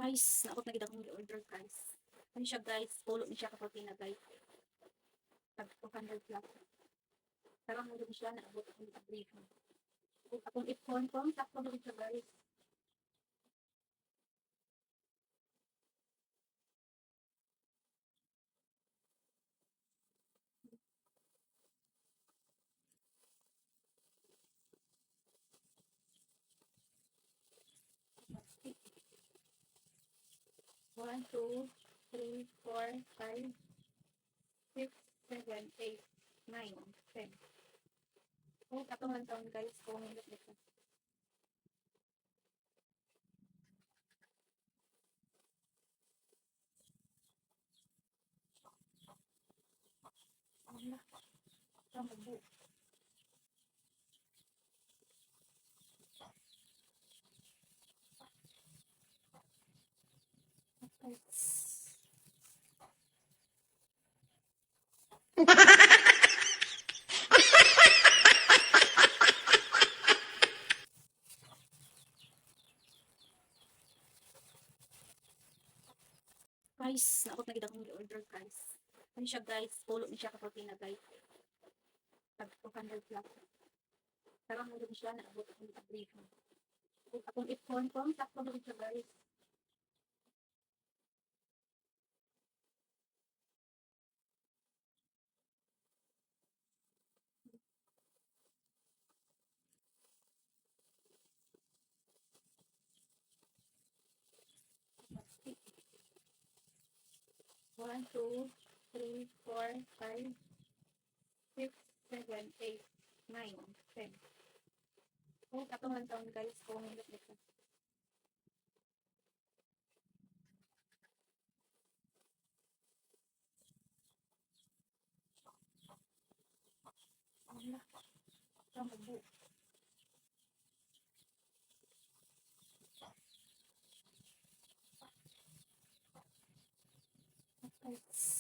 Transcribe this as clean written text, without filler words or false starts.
Guys, naabot na gid akong gi-order, guys. Ano siya, guys, pulo ni siya ka na, guys. Tag 200 plus. Karon mo siya naabot akong gi-order. Akong ipon ko, sakto na siya, guys. One, two, three, four, five, six, seven, eight, nine, 10. Oh, katong lang taon, guys, kung hindi ka. Wala. Tama bu. Guys. Guys, naabot na gid akong gi-order, guys. Ano siya, guys, pulo ni siya ka na, guys. Tag 200 plus. Karon mo siya naabot akong gi-order. Akong ipon ko, sakto na siya, guys. One, two, three, four, five, six, seven, eight, nine, 10. Oh, katong lang taon, guys, kung hindi ka. Wala. Tama bu. Guys.